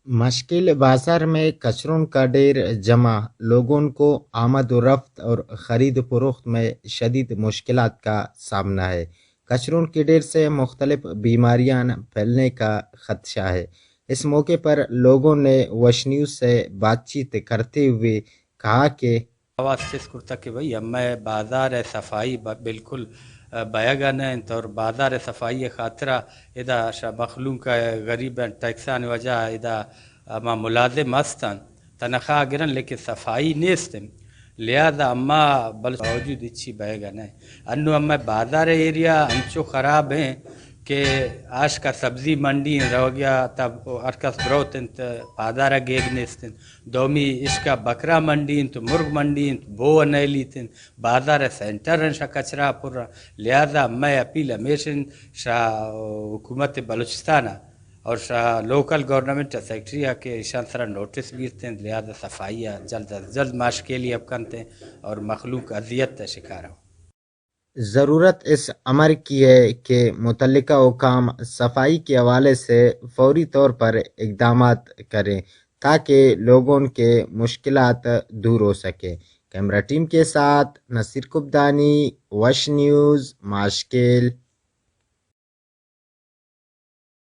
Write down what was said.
مشکل بازار میں کچروں کا ڈھیر جمع، لوگوں کو آمد و رفت اور خرید و فروخت میں شدید مشکلات کا سامنا ہے۔ کچروں کے ڈھیر سے مختلف بیماریاں پھیلنے کا خدشہ ہے۔ اس موقع پر لوگوں نے وش نیوز سے بات چیت کرتے ہوئے کہا کہ آواز چست کرتگ کہ بھئی، ہمے بازار ءِ صفائی ب-، بالکل، ءَ، بئیگ ءَ نہ انت اور بازار ءِ صفائی ءِ خاطر ءَ ادا شہ مخلوق ءَ غریب انت، ٹیکسانی وجہ ءَ ادا ہما ملازم ہست انت، تنخواہ گرن، لیکن صفائی نیست انت۔ لہذا ہما بل باوجود ہچی بئیگ ءَ نہ انت۔ انو ہمے بازار ءِ ایریا انچو خراب ہیں کہ آشکا سبزی منڈی ہیں، روگیا تب ہر کس بروت انت، بازار ءَ گیگ نیست انت۔ دومی اشکا بکرا منڈی انت، مرگ منڈی انت، بو نیلیت انت، بازار سینٹر انت، شہ کچرا پر انت۔ لہذا مئے اپیل ہمیش انت شہ حکومت بلوچستان ءَ اور شہ لوکل گورنمنٹ سیکرٹری ءَ کہ ایشان سرا نوٹس بیرت انت، لہذا صفائی ءَ جلد از جلد ماشکیلی اب کنت انت اور مخلوق اذیت ءِ شکار انت۔ ضرورت اس امر کی ہے کہ متعلقہ حکام صفائی کے حوالے سے فوری طور پر اقدامات کریں تاکہ لوگوں کے مشکلات دور ہو سکیں۔ کیمرہ ٹیم کے ساتھ نصیر کبدانی، وش نیوز، ماشکیل۔